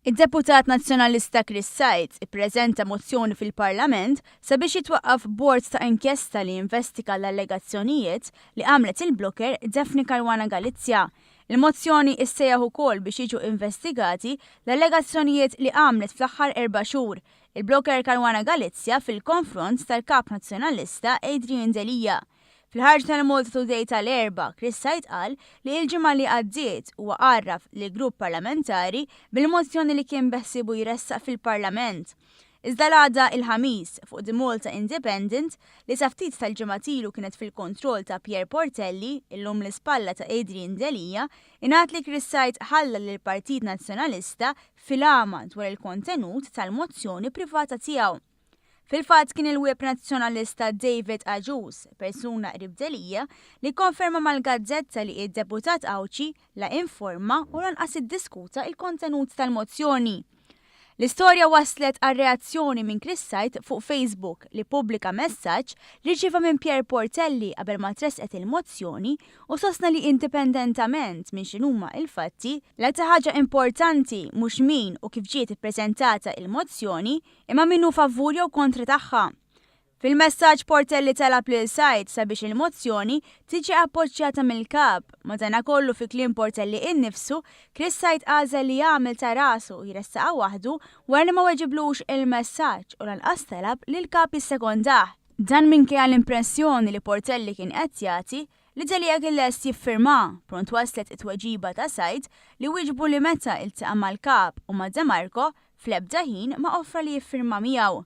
Id-deputat Nazzjonalista Chris Said ippreżenta mozzjoni fil-Parlament sabiex jitwaqqaf bord ta' inkjesta li jinvestiga l-allegazzjonijiet li għamlet il-blogger Daphne Caruana Galizia. Il-mozzjoni issejjaħ ukoll biex jiġu investigati l-allegazzjonijiet li għamlet fl-aħħar erba' xhur il-blogger Caruana Galizia fil-konfront tal-Kap Nazzjonalista Adrian Delia. Fil-ħarġa tal-Malta Today tal-Erbgħa, Chris Said qal li il-ġimgħa li għaddiet huwa għarraf lill-grupp parlamentari bil-mozzjoni li kien beħsiebu jressaq fil-Parlament. Iżda l-għada il-Ħamis, fuq The Malta Independent, li sa ftit tal-ġimgħat ilu kienet fil-kontroll ta' Pierre Portelli, illum l-ispalla ta' Adrian Delia, ingħad li Chris Said ħalla lill-Partit Nazzjonalista fil-għama dwar il-kontenut tal-mozzjoni privata tiegħu. Fil-fatt kien il-Whip Nazzjonalista David Agius, persuna qrib Delia, li kkonferma mal-gazzetta li id-deputat Għawdxi la informa u lanqas iddiskuta il-kontenut tal-mozzjoni. L-istorja waslet għal reazzjoni minn Chris Said fuq Facebook li ppubblika messaġġ li rċieva minn Pierre Portelli qabel ma tressqet il-mozzjoni u sostna li indipendentament minn x'inhuma il-fatti, l-aktar ħaġa importanti mhux min u kif ġiet ippreżentata il-mozzjoni imma min hu favur jew kontra tagħha. Fil-messaġġ Portelli talab lil Said sabiex il-mozzjoni tiġi appoġġjata mill-Kap, madanakollu fi kliem Portelli innifsu, Chris Said għażel li jagħmel ta' rasu u jressaqha waħdu wara li ma weġiblux il-messaġġ u lanqas talab li l-Kap jissekondah. Dan minkejja l-impressjoni li Portelli kien qed jagħti li Delia kien lest jiffirma, pront waslet it-tweġiba ta' Said li wieġbu li meta iltaqa' mal-Kap u ma' De Marco, fl-ebda ħin ma offra li jiffirma miegħu.